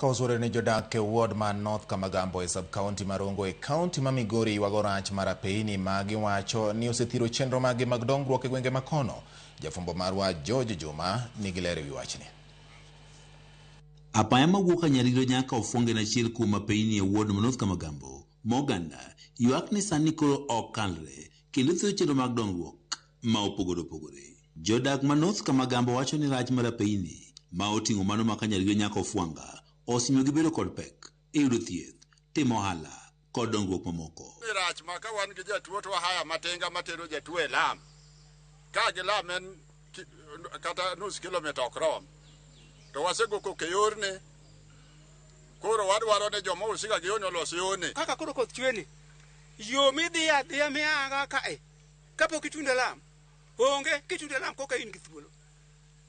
Ka osuore ni jodak e ward ma North Kamagambo e sub-county ma Rongo e county ma Migori ywago rach mar apeyini ma giwacho ni osethiro chenro maggi mag dongruok e gwenge ma kono. Jafwambo marwa George Juma nigi ler e wi wachni. Apaya mawuok Kanyariro nyaka Ofuonge en achiel kuom apeyini e ward ma North Kamagambo ma oganda ywak ni sani koro ok kalre kendo thiro chenro mag dongruok ma opogore opogore. Jodak ma North Kamagambo wacho ni rach mar apeyini ma oting'o mano ma Kanyariro nyaka Ofuanga osemiyo gibedo kod pek e yudo thieth, timo ohala kod dongruok mamoko. Ni rach ma ka wan gi jatuo to wahaya matinga matero jatuo e lam. Ka gi lam en kata nus kilomita ok rom. To wasego koko e yorni. Koro wadwaro ni joma husika gi yorni olos yorni. Kaka koro koth chwe ni, yo midhi adhiya miaga kae kapok itundo lam onge kitundo lam koka in gi thuolo.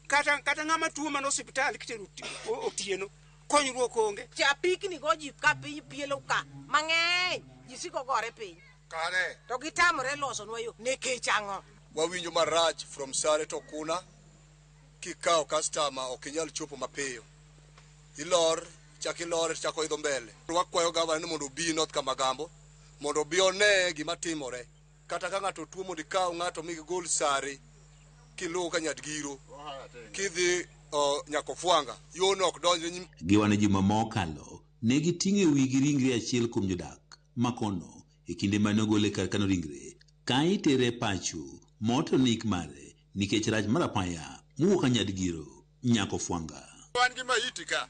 Kata kata ng'ama tuo man osiptal kitero otieno konyruok onge. Apikni go ji ka piny pielo ka mang'eny ji siko gore piny. Kare. To gitamore losonwa yo nikech ang'o? Wawinjo marach from Sare to Kuna kikawo customer ok inyal chopo mapiyo. Ilor, chak ilor chako idho mbele. Wakwayo gavana ni mondo obi North Kamagambo mondo obi one gima timore. Kata ka ng'ato tuo mondo ikaw ng'ato mi gigol Sare kiluwo ka Nyadgiro kidhi nyaka Ofuanga yono ok donjre nyim. Giwa ni juma ma okalo ne giting'o e wigi ringre achiel kuom jodak makono e kinde mane ogole kar kano ringre ka itere pacho motelo ne ik mare nikech rach mar apaya mowuok Kanyadgiro nyaka Ofuanga. Wan gi maiti ka.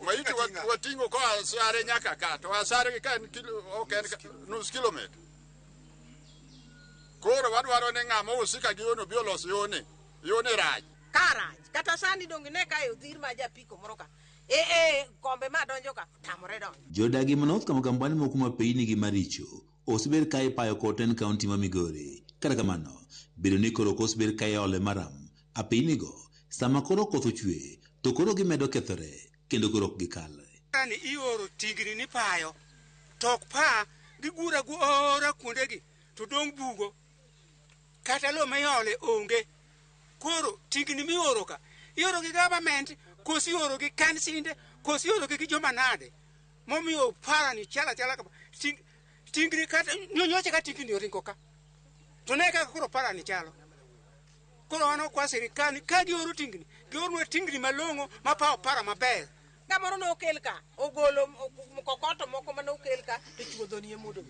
Maiti wating'o koa Sare nyaka ka to Sare ka en kilo, ok en nus kilomita. Koro wadwaro ni ng'ama husika gi yono obi olos yoni. Yoni rach. Ka rach. Kata sani donge ne kae odhir ma japiko moro ka. E kombe ma donjo ka tamore donjo. Jodagi ma North Kamagambo ni moko kuom apeyini gi maricho osebed ka ipayo kod tend kaunti ma Migori. Kata kamano, bedo ni koro ok osebed ka iole maram apeyini go sama koro koth ochwe to koro gimedo kethore kendo koro ok gikal. Kani ioro tingni ni payo to ok pa gigura agura kuondegi to dong' bugo kata lo miole onge. Koro tingni mioro ka ioro gi government koso ioro gi kansinde koso ioro gi joma nade momiyo para ni chala chala kama tingni kata nyocha ka tingni oringo ka to ne kaka koro para ni chalo. Koro wan ok wa sirikal ni ka gioro tingni giornwa tingni malong'o mapawo para maber. Kamoro nokel ka ogolo kokoto moko mane okel ka to chuodho ni e mudogi.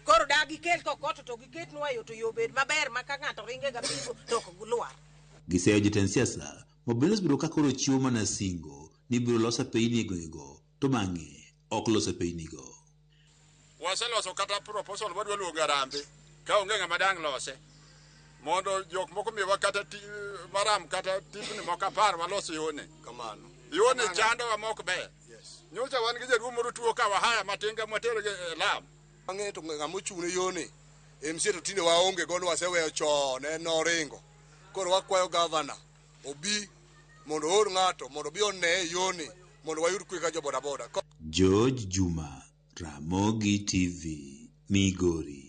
Koro da gikel kokoto to giketnwa yo to yo obed maber ma ka ng'ato ringe ga pigo to ok lwar. Giseyo jotend siasa ma bende osebedo ka koro chiwo mana singo ni ibiro los apeyini e gwengego to bang'e ok los apeyinigo. Waseloso kata proposal wadwa luongo Harambee ka onge ng'ama dang' lose mondo jok moko miwa kata maram kata tipni moko 10 walos yone. Kamano. Yone chandowa mok ber. Yes. Nyocha wan gi jaduong' moro tuo ka wahaya matinga mwatero gi lam. Ang'e to ng'ama ochung' ne yone MCA to tinde waonge go waseweyo chon en noringo. Koro wakwayo gavana obi mondo oor ng'ato mondo obi one yone mondo wayud kwe ka jo bodaboda. George Juma, Ramogi TV, Migori.